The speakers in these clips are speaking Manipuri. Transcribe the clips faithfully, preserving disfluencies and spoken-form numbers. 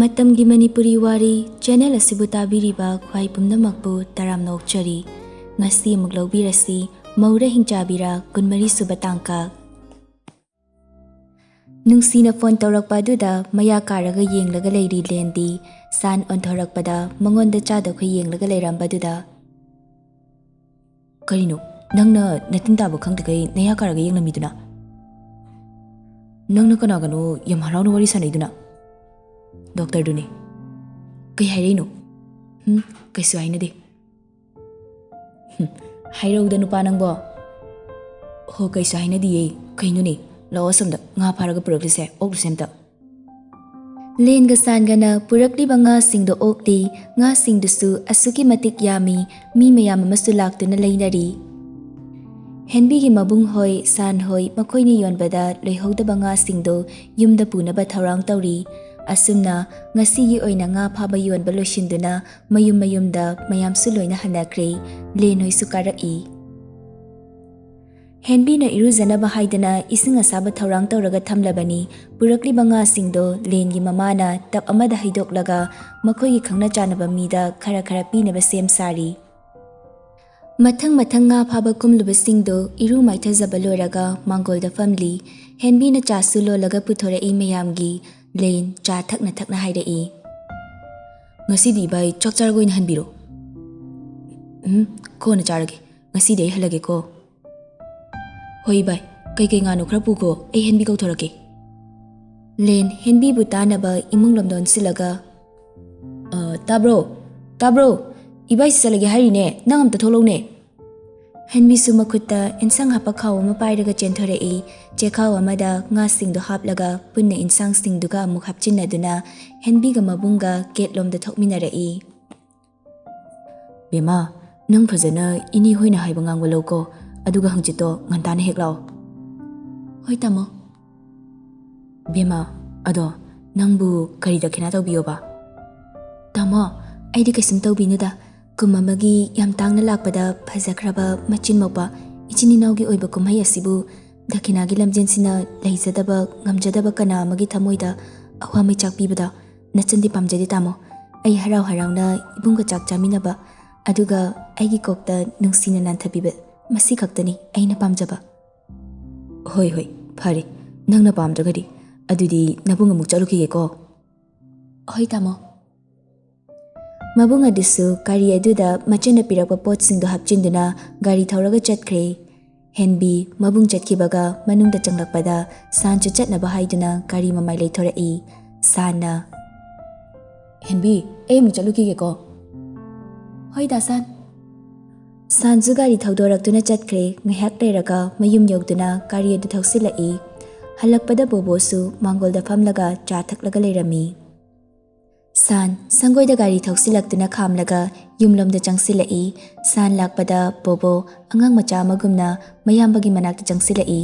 ꯃꯇꯝꯒꯤ ꯃꯅꯤꯄꯨꯔꯤ ꯋꯥꯔꯤ ꯆꯦꯅꯦꯜ ꯑꯁꯤꯕꯨ ꯇꯥꯕꯤꯔꯤꯕ ꯈ꯭ꯋꯥꯏ ꯄꯨꯝꯅꯃꯛꯄꯨ ꯇꯔꯥꯝꯅ ꯑꯣꯛꯆꯔꯤ꯫ ꯉꯁꯤ ꯑꯃꯨꯛ ꯂꯧꯕꯤꯔꯁꯤ ꯃꯧꯔ ꯍꯤꯡꯆꯥꯕꯤꯔ ꯀꯨꯟꯃꯔꯤ ꯁꯨꯕ ꯇꯥꯡꯀꯛ꯫ ꯅꯨꯡꯁꯤꯅ ꯐꯣꯟ ꯇꯧꯔꯛꯄ ꯑꯗꯨꯗ ꯃꯌꯥ ꯀꯥꯔꯒ ꯌꯦꯡꯂꯒ ꯂꯩꯔꯤ ꯂꯦꯟꯗꯤ꯫ ꯁꯥꯟ ꯑꯣꯟꯊꯣꯔꯛꯄꯗ ꯃꯉꯣꯟꯗ ꯆꯥꯗꯈꯣꯏ ꯌꯦꯡꯂꯒ ꯂꯩꯔꯝꯕꯗꯨꯗ, "ꯀꯔꯤꯅꯣ? ꯅꯪꯅ ꯅꯇꯤꯟ ꯇꯥꯕ ꯈꯪꯗꯈꯩ ꯅꯌꯥ ꯀꯥꯔꯒ ꯌꯦꯡꯂꯝꯃꯤꯗꯨꯅ? ꯅꯪꯅ ꯀꯅꯥꯒꯅꯣ ꯌꯥꯝ ꯍꯔꯥꯎꯅ ꯋꯥꯔꯤ ꯁꯥꯟꯅꯩꯗꯨꯅ?" "ꯗꯣꯛꯇꯔꯗꯨꯅꯦ꯫" "ꯀꯩ ꯍꯥꯏꯔꯛꯏꯅꯣ?" "ꯎꯝ, ꯀꯩꯁꯨ ꯍꯥꯏꯅꯗꯦ꯫" "ꯍꯨꯝ, ꯍꯥꯏꯔꯧꯗ ꯅꯨꯄꯥ ꯅꯪꯕꯣ꯫" "ꯍꯣ, ꯀꯩꯁꯨ ꯍꯥꯏꯅꯗꯤꯌꯦ꯫ ꯀꯩꯅꯣꯅꯦ? ꯂꯥꯛꯑꯣ ꯑꯁꯣꯝꯗ, ꯉꯥ ꯐꯥꯔꯒ ꯄꯨꯔꯛꯂꯤꯁꯦ, ꯑꯣꯛꯂꯨꯁꯦ ꯑꯝꯇ꯫" ꯂꯦꯟꯒ ꯁꯥꯟꯒꯅ ꯄꯨꯔꯛꯂꯤꯕ ꯉꯥꯁꯤꯡꯗꯣ ꯑꯣꯛꯂꯤ꯫ ꯉꯥꯁꯤꯡꯗꯨꯁꯨ ꯑꯁꯨꯛꯀꯤ ꯃꯇꯤꯛ ꯌꯥꯝꯃꯤ, ꯃꯤ ꯃꯌꯥꯝ ꯑꯃꯁꯨ ꯂꯥꯛꯇꯨꯅ ꯂꯩꯅꯔꯤ꯫ ꯍꯦꯟꯕꯤꯒꯤ ꯃꯕꯨꯡ ꯍꯣꯏ, ꯁꯥꯟ ꯍꯣꯏ, ꯃꯈꯣꯏꯅ ꯌꯣꯟꯕꯗ ꯂꯣꯏꯍꯧꯗꯕ ꯉꯥꯁꯤꯡꯗꯣ ꯌꯨꯝꯗ ꯄꯨꯅꯕ ꯊꯧꯔꯥꯡ ꯇꯧꯔꯤ꯫ ꯑꯁꯨꯝꯅ ꯉꯁꯤꯒꯤ ꯑꯣꯏꯅ ꯉꯥ ꯐꯥꯕ ꯌꯣꯟꯕ ꯂꯣꯏꯁꯤꯟꯗꯨꯅ ꯃꯌꯨꯝ ꯃꯌꯨꯝꯗ ꯃꯌꯥꯝꯁꯨ ꯂꯣꯏꯅ ꯍꯟꯅꯈ꯭ꯔꯦ꯫ ꯂꯦꯟ ꯍꯣꯏꯁꯨ ꯀꯥꯔꯛꯏ꯫ ꯍꯦꯟꯕꯤꯅ ꯏꯔꯨꯖꯅꯕ ꯍꯥꯏꯗꯅ ꯏꯁꯤꯡ ꯑꯁꯥꯕ ꯊꯧꯔꯥꯡ ꯇꯧꯔꯒ ꯊꯝꯂꯕꯅꯤ꯫ ꯄꯨꯔꯛꯂꯤꯕ ꯉꯥꯁꯤꯡꯗꯣ ꯂꯦꯟꯒꯤ ꯃꯃꯥꯅ ꯇꯞ ꯑꯃꯗ ꯍꯩꯗꯣꯛꯂꯒ ꯃꯈꯣꯏꯒꯤ ꯈꯪꯅ ꯆꯥꯟꯅꯕ ꯃꯤꯗ ꯈꯔ ꯈꯔ ꯄꯤꯅꯕ ꯁꯦꯝ ꯁꯥꯔꯤ꯫ ꯃꯊꯪ ꯃꯊꯪ ꯉꯥ ꯐꯥꯕ ꯀꯨꯝꯂꯨꯕꯁꯤꯡꯗꯣ ꯏꯔꯨ ꯃꯥꯏꯊꯖꯕ ꯂꯣꯏꯔꯒ ꯃꯥꯡꯒꯣꯜꯗ ꯐꯝꯂꯤ꯫ ꯍꯦꯟꯕꯤꯅ ꯆꯥꯁꯨ ꯂꯣꯜꯂꯒ ꯄꯨꯊꯣꯔꯛꯏ ꯃꯌꯥꯝꯒꯤ꯫ ꯂꯦꯟ ꯆꯥ ꯊꯛꯅ ꯊꯛꯅ ꯍꯥꯏꯔꯛꯏ꯫ "ꯉꯁꯤꯗꯤ ꯏꯕꯥꯏ ꯆꯥꯛ ꯆꯥꯔꯒ ꯑꯣꯏꯅ ꯍꯟꯕꯤꯔꯣ꯫" "ꯎꯝ, ꯀꯣꯟꯅ ꯆꯥꯔꯒꯦ꯫ ꯉꯁꯤꯗꯤ ꯑꯩ ꯍꯜꯂꯒꯦꯀꯣ꯫" "ꯍꯣꯏ ꯏꯕꯥꯏ, ꯀꯩꯀꯩ ꯉꯥꯅꯣ ꯈꯔ ꯄꯨꯈꯣ, ꯑꯩ ꯍꯦꯟꯕꯤ ꯀꯧꯊꯣꯔꯛꯀꯦ꯫" ꯂꯦꯟ ꯍꯦꯟꯕꯤꯕꯨ ꯇꯥꯅꯕ ꯏꯃꯨꯡ ꯂꯣꯝꯗ ꯑꯣꯟꯁꯤꯜꯂꯒ, "ꯑ, ꯇꯥꯕ꯭ꯔꯣ? ꯇꯥꯕ꯭ꯔꯣ? ꯏꯕꯥꯏꯁꯤ ꯆꯠꯂꯒꯦ ꯍꯥꯏꯔꯤꯅꯦ, ꯅꯪ ꯑꯝꯇ ꯊꯣꯛꯂꯛꯎꯅꯦ꯫" ꯍꯦꯟꯕꯤꯁꯨ ꯃꯈꯨꯠꯇ ꯏꯟꯁꯥꯡ ꯍꯥꯞꯄ ꯈꯥꯎ ꯑꯃ ꯄꯥꯏꯔꯒ ꯆꯦꯟꯊꯣꯔꯛꯏ꯫ ꯆꯦꯈꯥꯎ ꯑꯃꯗ ꯉꯥꯁꯤꯡꯗꯣ ꯍꯥꯞꯂꯒ ꯄꯨꯟꯅ ꯏꯟꯁꯥꯡꯁꯤꯡꯗꯨꯒ ꯑꯃꯨꯛ ꯍꯥꯞꯆꯤꯟꯅꯗꯨꯅ ꯍꯦꯟꯕꯤꯒ ꯃꯕꯨꯡꯒ ꯒꯦꯠꯂꯣꯝꯗ ꯊꯣꯛꯃꯤꯟꯅꯔꯛꯏ꯫ "ꯕꯦꯝꯃ, ꯅꯪ ꯐꯖꯅ ꯏꯅꯦ ꯍꯣꯏꯅ ꯍꯥꯏꯕ ꯉꯥꯡꯕ ꯂꯧꯀꯣ, ꯑꯗꯨꯒ ꯍꯪꯆꯤꯠꯇꯣ ꯉꯟꯇꯥꯅ ꯍꯦꯛ ꯂꯥꯛꯑꯣ꯫" "ꯍꯣꯏ ꯇꯥꯃꯣ꯫" "ꯕꯦꯝꯃ, ꯑꯗꯣ ꯅꯪꯕꯨ ꯀꯔꯤ ꯗꯈꯤꯅꯥ ꯇꯧꯕꯤꯌꯣꯕ?" "ꯇꯥꯃꯣ, ꯑꯩꯗꯤ ꯀꯩꯁꯨꯝ ꯇꯧꯕꯤꯅꯨꯗ꯫ ꯀꯨꯝ ꯑꯃꯒꯤ ꯌꯥꯝ ꯇꯥꯡꯅ ꯂꯥꯛꯄꯗ ꯐꯖꯈ꯭ꯔꯕ ꯃꯆꯤꯟ ꯃꯧꯄꯥ ꯏꯆꯤꯟ ꯏꯅꯥꯎꯒꯤ ꯑꯣꯏꯕ ꯀꯨꯝꯍꯩ ꯑꯁꯤꯕꯨ ꯗꯈꯤꯅꯥꯒꯤ ꯂꯝꯖꯦꯟꯁꯤꯅ ꯂꯩꯖꯗꯕ ꯉꯝꯖꯗꯕ ꯀꯅꯥ ꯑꯃꯒꯤ ꯊꯃꯣꯏꯗ ꯑꯋꯥ ꯃꯩꯆꯥꯛ ꯄꯤꯕꯗ ꯅꯆꯟꯗꯤ ꯄꯥꯝꯖꯗꯦ, ꯇꯥꯃꯣ꯫ ꯑꯩ ꯍꯔꯥꯎ ꯍꯔꯥꯎꯅ ꯏꯕꯨꯡꯒ ꯆꯥꯛ ꯆꯥꯃꯤꯟꯅꯕ, ꯑꯗꯨꯒ ꯑꯩꯒꯤ ꯀꯣꯛꯇ ꯅꯨꯡꯁꯤꯅ ꯅꯥꯟꯊꯕꯤꯕ, ꯃꯁꯤ ꯈꯛꯇꯅꯤ ꯑꯩꯅ ꯄꯥꯝꯖꯕ꯫ ꯍꯣꯏ, ꯍꯣꯏ, ꯐꯔꯦ꯫ ꯅꯪꯅ ꯄꯥꯝꯗ꯭ꯔꯒꯗꯤ꯫ ꯑꯗꯨꯗꯤ ꯅꯕꯨꯡ ꯑꯃꯨꯛ ꯆꯠꯂꯨꯈꯤꯒꯦꯀꯣ꯫ ꯍꯣꯏ, ꯇꯥꯃꯣ꯫ ꯃꯕꯨꯡ ꯑꯗꯨꯁꯨ ꯒꯥꯔꯤ ꯑꯗꯨꯗ ꯃꯆꯟꯅ ꯄꯤꯔꯛꯄ ꯄꯣꯠꯁꯤꯡꯗꯨ ꯍꯥꯞꯆꯤꯟꯗꯨꯅ ꯒꯥꯔꯤ ꯊꯧꯔꯒ ꯆꯠꯈ꯭ꯔꯦ꯫ ꯍꯦꯟꯕꯤ ꯃꯕꯨꯡ ꯆꯠꯈꯤꯕꯒ ꯃꯅꯨꯡꯗ ꯆꯪꯂꯛꯄꯗ ꯁꯥꯟꯁꯨ ꯆꯠꯅꯕ ꯍꯥꯏꯗꯨꯅ ꯒꯥꯔꯤ ꯃꯃꯥꯏ ꯂꯩꯊꯣꯔꯛꯏ꯫ ꯁꯥꯟꯅ, "ꯍꯦꯟꯕꯤ, ꯑꯩ ꯑꯃꯨꯛ ꯆꯠꯂꯨꯈꯤꯒꯦꯀꯣ꯫" "ꯍꯣꯏ ꯗꯥ ꯁꯥꯟ꯫" ꯁꯥꯟꯁꯨ ꯒꯥꯔꯤ ꯊꯧꯗꯣꯔꯛꯇꯨꯅ ꯆꯠꯈ꯭ꯔꯦ꯫ ꯉꯥꯏꯍꯥꯛ ꯂꯩꯔꯒ ꯃꯌꯨꯝ ꯌꯧꯗꯨꯅ ꯒꯥꯔꯤ ꯑꯗꯨ ꯊꯧꯁꯤꯜꯂꯛꯏ꯫ ꯍꯜꯂꯛꯄꯗ ꯕꯣꯕꯣꯁꯨ ꯃꯥꯡꯒꯣꯜꯗ ꯐꯝꯂꯒ ꯆꯥ ꯊꯛꯂꯒ ꯂꯩꯔꯝꯃꯤ꯫ ꯁꯥꯟ ꯁꯪꯒꯣꯏꯗ ꯒꯥꯔꯤ ꯊꯧꯁꯤꯜꯂꯛꯇꯨꯅ ꯈꯥꯝꯂꯒ ꯌꯨꯝꯂꯣꯝꯗ ꯆꯪꯁꯤꯜꯂꯛꯏ꯫ ꯁꯥꯟ ꯂꯥꯛꯄꯗ ꯕꯣꯕꯣ ꯑꯉꯥꯡ ꯃꯆꯥ ꯑꯃꯒꯨꯝꯅ ꯃꯌꯥꯝꯕꯒꯤ ꯃꯅꯥꯛꯇ ꯆꯪꯁꯤꯜꯂꯛꯏ꯫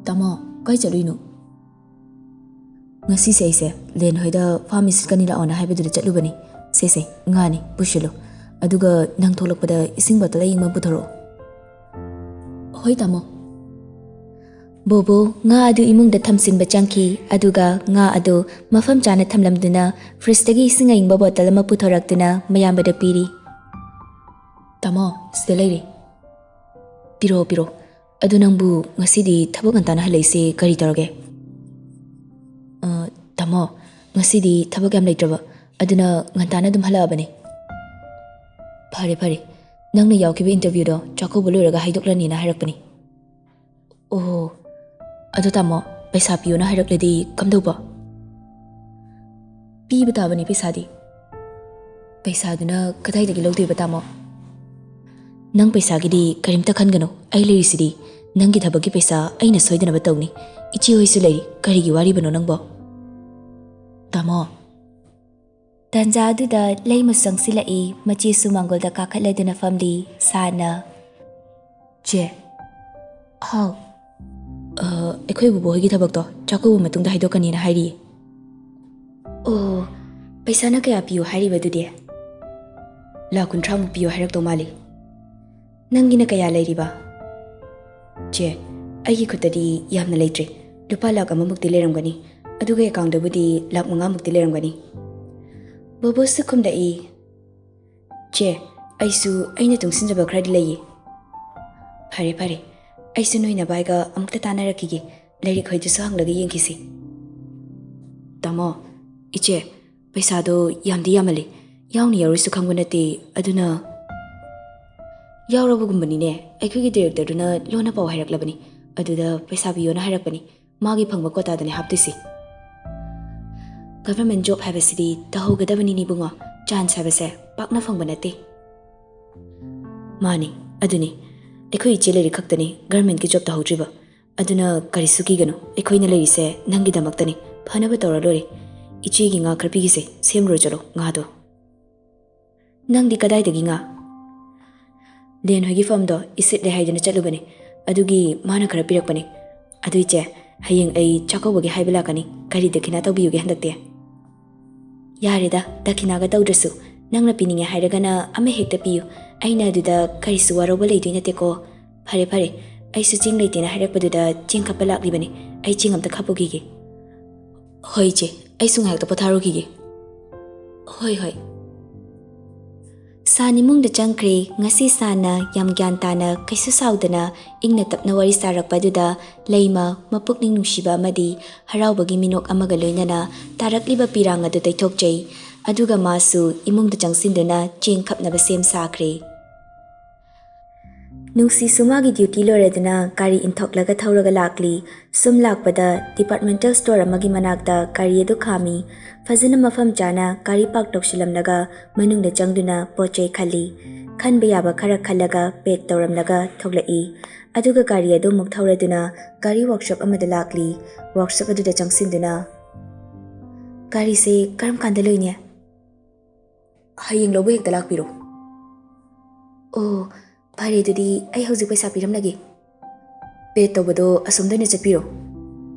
"ꯇꯥꯃꯣ, ꯀꯥꯏ ꯆꯠꯂꯨꯏꯅꯣ?" "ꯉꯁꯤꯁꯦ ꯑꯩꯁꯦ ꯂꯦꯟ ꯍꯣꯏꯗ ꯐꯥꯝ ꯏꯁꯤꯠꯀꯅꯤ ꯂꯥꯛꯑꯣꯅ ꯍꯥꯏꯕꯗꯨꯗ ꯆꯠꯂꯨꯕꯅꯤ꯫ ꯁꯦ ꯁꯦ, ꯉꯥꯅꯤ, ꯄꯨꯁꯤꯜꯂꯨ꯫ ꯑꯗꯨꯒ ꯅꯪ ꯊꯣꯛꯂꯛꯄꯗ ꯏꯁꯤꯡ ꯕꯣꯇꯜ ꯑꯌꯤꯡꯕ ꯑꯃ ꯄꯨꯊꯣꯔꯛꯑꯣ꯫" "ꯍꯣꯏ ꯇꯥꯃꯣ꯫" ꯕꯣꯕꯣ ꯉꯥ ꯑꯗꯨ ꯏꯃꯨꯡꯗ ꯊꯝꯖꯤꯟꯕ ꯆꯪꯈꯤ, ꯑꯗꯨꯒ ꯉꯥ ꯑꯗꯨ ꯃꯐꯝ ꯆꯥꯅ ꯊꯝꯂꯝꯗꯨꯅ ꯐ꯭ꯔꯤꯖꯇꯒꯤ ꯏꯁꯤꯡ ꯑꯏꯪꯕ ꯕꯣꯇꯜ ꯑꯃ ꯄꯨꯊꯣꯔꯛꯇꯨꯅ ꯃꯌꯥꯝꯕꯗ ꯄꯤꯔꯤ꯫ "ꯇꯥꯃꯣ, ꯁꯤꯗ ꯂꯩꯔꯦ꯫ ꯄꯤꯔꯛꯑꯣ, ꯄꯤꯔꯛꯑꯣ꯫ ꯑꯗꯨ ꯅꯪꯕꯨ ꯉꯁꯤꯗꯤ ꯊꯕꯛ ꯉꯟꯇꯥꯅ ꯍꯜꯂꯛꯏꯁꯦ ꯀꯔꯤ ꯇꯧꯔꯒꯦ?" "ꯑ, ꯇꯥꯃꯣ, ꯉꯁꯤꯗꯤ ꯊꯕꯛ ꯌꯥꯝ ꯂꯩꯇ꯭ꯔꯕ, ꯑꯗꯨꯅ ꯉꯟꯇꯥꯅ ꯑꯗꯨꯝ ꯍꯜꯂꯛꯑꯕꯅꯦ꯫" "ꯐꯔꯦ, ꯐꯔꯦ꯫ ꯅꯪꯅ ꯌꯥꯎꯈꯤꯕ interviewꯗꯣ ꯆꯥꯛꯀꯧꯕ ꯂꯣꯏꯔꯒ ꯍꯥꯏꯗꯣꯛꯂꯅꯤꯅ ꯍꯥꯏꯔꯛꯄꯅꯤ꯫" "ꯑꯣ, ꯑꯗꯣ ꯇꯥꯃꯣ, ꯄꯩꯁꯥ ꯄꯤꯌꯣꯅ ꯍꯥꯏꯔꯛꯂꯗꯤ ꯀꯝꯗꯧꯕ?" "ꯄꯤꯕ ꯇꯥꯕꯅꯤ ꯄꯩꯁꯥꯗꯤ꯫" "ꯄꯩꯁꯥꯗꯨꯅ ꯀꯗꯥꯏꯗꯒꯤ ꯂꯧꯗꯣꯏꯕ ꯇꯥꯃꯣ?" "ꯅꯪ ꯄꯩꯁꯥꯒꯤꯗꯤ ꯀꯔꯤꯝꯇ ꯈꯟꯒꯅꯨ, ꯑꯩ ꯂꯩꯔꯤꯁꯤꯗꯤ꯫ ꯅꯪꯒꯤ ꯊꯕꯛꯀꯤ ꯄꯩꯁꯥ ꯑꯩꯅ ꯁꯣꯏꯗꯅꯕ ꯇꯧꯅꯤ꯫ ꯏꯆꯦ ꯍꯣꯏꯁꯨ ꯂꯩꯔꯤ, ꯀꯔꯤꯒꯤ ꯋꯥꯔꯤꯕꯅꯣ ꯅꯪꯕꯣ?" "ꯇꯥꯃꯣ꯫" ꯇꯥꯟꯖꯥ ꯑꯗꯨꯗ ꯂꯩꯃꯁꯨ ꯆꯪꯁꯤꯜꯂꯛꯏ꯫ ꯃꯆꯦꯁꯨ ꯃꯥꯡꯒꯣꯜꯗ ꯀꯥꯈꯠꯂꯗꯨꯅ ꯐꯝꯂꯤ꯫ ꯁꯥꯟꯅ, "ꯆꯦ꯫" "ꯍꯥꯎ꯫" "ꯑ, ꯑꯩꯈꯣꯏ ꯕꯨꯕꯣ ꯍꯣꯏꯒꯤ ꯊꯕꯛꯇꯣ ꯆꯥꯛꯀꯧꯕ ꯃꯇꯨꯡꯗ ꯍꯥꯏꯗꯣꯛꯀꯅꯤꯅ ꯍꯥꯏꯔꯤꯌꯦ꯫" "ꯑꯣ, ꯄꯩꯁꯥꯅ ꯀꯌꯥ ꯄꯤꯌꯨ ꯍꯥꯏꯔꯤꯕ ꯑꯗꯨꯗꯤ?" "ꯂꯥꯈ ꯀꯨꯟꯊ꯭ꯔꯥꯃꯨꯛ ꯄꯤꯌꯨ ꯍꯥꯏꯔꯛꯇꯧ ꯃꯥꯜꯂꯤ꯫" "ꯅꯪꯒꯤꯅ ꯀꯌꯥ ꯂꯩꯔꯤꯕ?" "ꯆꯦ, ꯑꯩꯒꯤ ꯈꯨꯠꯇꯗꯤ ꯌꯥꯝꯅ ꯂꯩꯇ꯭ꯔꯤ꯫ ꯂꯨꯄꯥ ꯂꯥꯈ ꯑꯃꯃꯨꯛꯇꯤ ꯂꯩꯔꯝꯒꯅꯤ꯫ ꯑꯗꯨꯒ ꯑꯦꯀꯥꯎꯟꯗꯕꯨꯗꯤ ꯂꯥꯛ ꯃꯉꯥꯃꯨꯛꯇꯤ ꯂꯩꯔꯝꯒꯅꯤ꯫ ꯕꯣꯕꯣꯁꯨ ꯈꯨꯝꯂꯛꯏ, "ꯆꯦ, ꯑꯩꯁꯨ ꯑꯩꯅ ꯇꯨꯡꯁꯤꯟꯖꯕ ꯈꯔꯗꯤ ꯂꯩꯌꯦ꯫" "ꯐꯔꯦ ꯐꯔꯦ, ꯑꯩꯁꯨ ꯅꯣꯏ ꯅꯕꯥꯏꯒ ꯑꯃꯨꯛꯇ ꯇꯥꯟꯅꯔꯛꯈꯤꯒꯦ, ꯂꯥꯏꯔꯤꯛ ꯍꯣꯏꯗꯨꯁꯨ ꯍꯪꯂꯒ ꯌꯦꯡꯈꯤꯁꯤ꯫" "ꯇꯥꯃꯣ, ꯏꯆꯦ, ꯄꯩꯁꯥꯗꯣ ꯌꯥꯝꯗꯤ ꯌꯥꯝꯃꯜꯂꯤ, ꯌꯥꯎꯅꯤ ꯌꯥꯎꯔꯣꯏꯁꯨ ꯈꯪꯕ ꯅꯠꯇꯦ, ꯑꯗꯨꯅ꯫" "ꯌꯥꯎꯔꯕꯒꯨꯝꯕꯅꯤꯅꯦ, ꯑꯩꯈꯣꯏꯒꯤ ꯗꯤꯔꯦꯛꯇꯔꯗꯨꯅ ꯂꯣꯟꯅ ꯄꯥꯎ ꯍꯥꯏꯔꯛꯂꯕꯅꯤ, ꯑꯗꯨꯗ ꯄꯩꯁꯥ ꯄꯤꯌꯣꯅ ꯍꯥꯏꯔꯛꯄꯅꯤ, ꯃꯥꯒꯤ ꯐꯪꯕ ꯀꯣꯇꯥꯗꯅꯦ ꯍꯥꯞꯇꯣꯏꯁꯤ꯫" "ꯒꯚꯔꯟꯃꯦꯟ ꯖꯣꯕ ꯍꯥꯏꯕꯁꯤꯗꯤ ꯇꯧꯍꯧꯒꯗꯕꯅꯤꯅꯦ ꯏꯕꯨꯡꯉꯣ, ꯆꯥꯟꯁ ꯍꯥꯏꯕꯁꯦ ꯄꯥꯛꯅ ꯐꯪꯕ ꯅꯠꯇꯦ꯫" "ꯃꯥꯅꯤ, ꯑꯗꯨꯅꯤ, ꯑꯩꯈꯣꯏ ꯏꯆꯦ ꯂꯩꯔꯤ ꯈꯛꯇꯅꯤ ꯒꯚꯔꯟꯃꯦꯟꯒꯤ ꯖꯣꯕ ꯇꯧꯍꯧꯗ꯭ꯔꯤꯕ꯫ ꯑꯗꯨꯅ ꯀꯔꯤꯁꯨ ꯀꯤꯒꯅꯨ, ꯑꯩꯈꯣꯏꯅ ꯂꯩꯔꯤꯁꯦ ꯅꯪꯒꯤꯗꯃꯛꯇꯅꯤ, ꯐꯅꯕ ꯇꯧꯔ ꯂꯣꯏꯔꯦ꯫ ꯏꯆꯦꯒꯤ ꯉꯥ ꯈꯔ ꯄꯤꯒꯤꯁꯦ, ꯁꯦꯝꯂꯨꯔꯣ ꯆꯠꯂꯣ ꯉꯥꯗꯣ꯫" "ꯅꯪꯗꯤ ꯀꯗꯥꯏꯗꯒꯤ ꯉꯥ?" "ꯂꯦꯟ ꯍꯣꯏꯒꯤ ꯐꯥꯔꯝꯗꯣ ꯏꯁꯤꯠꯂꯦ ꯍꯥꯏꯗꯅ ꯆꯠꯂꯨꯕꯅꯦ, ꯑꯗꯨꯒꯤ ꯃꯥꯅ ꯈꯔ ꯄꯤꯔꯛꯄꯅꯦ꯫ ꯑꯗꯨ ꯏꯆꯦ, ꯍꯌꯦꯡ ꯑꯩ ꯆꯥꯛꯀꯧꯕꯒꯤ ꯍꯥꯏꯕ ꯂꯥꯛꯀꯅꯤ, ꯀꯔꯤ ꯗꯈꯤꯅꯥ ꯇꯧꯕꯤꯌꯨꯒꯦ ꯍꯟꯗꯛꯇꯤ?" "ꯌꯥꯔꯦꯗ, ꯗꯈꯤꯅꯥꯒ ꯇꯧꯗ꯭ꯔꯁꯨ, ꯅꯪꯅ ꯄꯤꯅꯤꯡꯉꯦ ꯍꯥꯏꯔꯒꯅ ꯑꯃ ꯍꯦꯛꯇ ꯄꯤꯌꯨ, ꯑꯩꯅ ꯑꯗꯨꯗ ꯀꯔꯤꯁꯨ ꯋꯥꯔꯧꯕ ꯂꯩꯗꯣꯏ ꯅꯠꯇꯦꯀꯣ꯫ ꯐꯔꯦ ꯐꯔꯦ, ꯑꯩꯁꯨ ꯆꯦꯡ ꯂꯩꯇꯦꯅ ꯍꯥꯏꯔꯛꯄꯗꯨꯗ ꯆꯦꯡ ꯈꯞꯄ ꯂꯥꯛꯂꯤꯕꯅꯤ, ꯑꯩ ꯆꯦꯡ ꯑꯝꯇ ꯈꯞꯄꯨꯈꯤꯒꯦ꯫" "ꯍꯣꯏ ꯏꯆꯦ, ꯑꯩꯁꯨ ꯉꯥꯏꯍꯥꯛꯇ ꯄꯣꯊꯥꯔꯨꯈꯤꯒꯦ꯫" "ꯍꯣꯏ ꯍꯣꯏ꯫" ꯁꯥꯟ ꯏꯃꯨꯡꯗ ꯆꯪꯈ꯭ꯔꯦ꯫ ꯉꯁꯤ ꯁꯥꯟꯅ ꯌꯥꯝ ꯒ꯭ꯌꯥꯟ ꯇꯥꯅ, ꯀꯩꯁꯨ ꯁꯥꯎꯗꯅ, ꯏꯪꯅ ꯇꯞꯅ ꯋꯥꯔꯤ ꯁꯥꯔꯛꯄ ꯑꯗꯨꯗ ꯂꯩꯃ ꯃꯄꯨꯛꯅꯤꯡ ꯅꯨꯡꯁꯤꯕ ꯑꯃꯗꯤ ꯍꯔꯥꯎꯕꯒꯤ ꯃꯤꯅꯣꯛ ꯑꯃꯒ ꯂꯣꯏꯅꯅ ꯇꯥꯔꯛꯂꯤꯕ ꯄꯤꯔꯥꯡ ꯑꯗꯨ ꯇꯩꯊꯣꯛꯆꯩ꯫ ꯑꯗꯨꯒ ꯃꯥꯁꯨ ꯏꯃꯨꯡꯗ ꯆꯪꯁꯤꯟꯗꯨꯅ ꯆꯦꯡ ꯈꯞꯅꯕ ꯁꯦꯝ ꯁꯥꯈ꯭ꯔꯦ꯫ ꯅꯨꯡꯁꯤꯁꯨ ꯃꯥꯒꯤ ꯗ꯭ꯌꯨꯇꯤ ꯂꯣꯏꯔꯗꯨꯅ ꯒꯥꯔꯤ ꯏꯟꯊꯣꯛꯂꯒ ꯊꯧꯔꯒ ꯂꯥꯛꯂꯤ꯫ ꯁꯨꯝ ꯂꯥꯛꯄꯗ ꯗꯤꯄꯥꯔꯠꯃꯦꯟꯇꯦꯜ ꯁ꯭ꯇꯣꯔ ꯑꯃꯒꯤ ꯃꯅꯥꯛꯇ ꯒꯥꯔꯤ ꯑꯗꯨ ꯈꯥꯝꯃꯤ꯫ ꯐꯖꯅ ꯃꯐꯝ ꯆꯥꯅ ꯒꯥꯔꯤ ꯄꯥꯔꯛ ꯇꯧꯁꯤꯜꯂꯝꯂꯒ ꯃꯅꯨꯡꯗ ꯆꯪꯗꯨꯅ ꯄꯣꯠ ꯆꯩ ꯈꯜꯂꯤ꯫ ꯈꯟꯕ ꯌꯥꯕ ꯈꯔ ꯈꯜꯂꯒ ꯄꯦꯛ ꯇꯧꯔꯝꯂꯒ ꯊꯣꯛꯂꯛꯏ꯫ ꯑꯗꯨꯒ ꯒꯥꯔꯤ ꯑꯗꯨ ꯑꯃꯨꯛ ꯊꯧꯔꯗꯨꯅ ꯒꯥꯔꯤ ꯋꯥꯔꯛꯁꯣꯞ ꯑꯃꯗ ꯂꯥꯛꯂꯤ꯫ ꯋꯥꯔꯛꯁꯣꯞ ꯑꯗꯨꯗ ꯆꯪꯁꯤꯟꯗꯨꯅ, "ꯒꯥꯔꯤꯁꯦ ꯀꯔꯝ ꯀꯥꯟꯗ ꯂꯣꯏꯅꯤ?" "ꯍꯌꯦꯡ ꯂꯧꯕ ꯍꯦꯛꯇ ꯂꯥꯛꯄꯤꯔꯣ꯫" "ꯑꯣ, ꯐꯔꯦ, ꯑꯗꯨꯗꯤ ꯑꯩ ꯍꯧꯖꯤꯛ ꯄꯩꯁꯥ ꯄꯤꯔꯝꯂꯒꯦ꯫ ꯄꯦ ꯇꯧꯕꯗꯣ ꯑꯁꯣꯝꯗ ꯑꯣꯏꯅ ꯆꯠꯄꯤꯔꯣ꯫"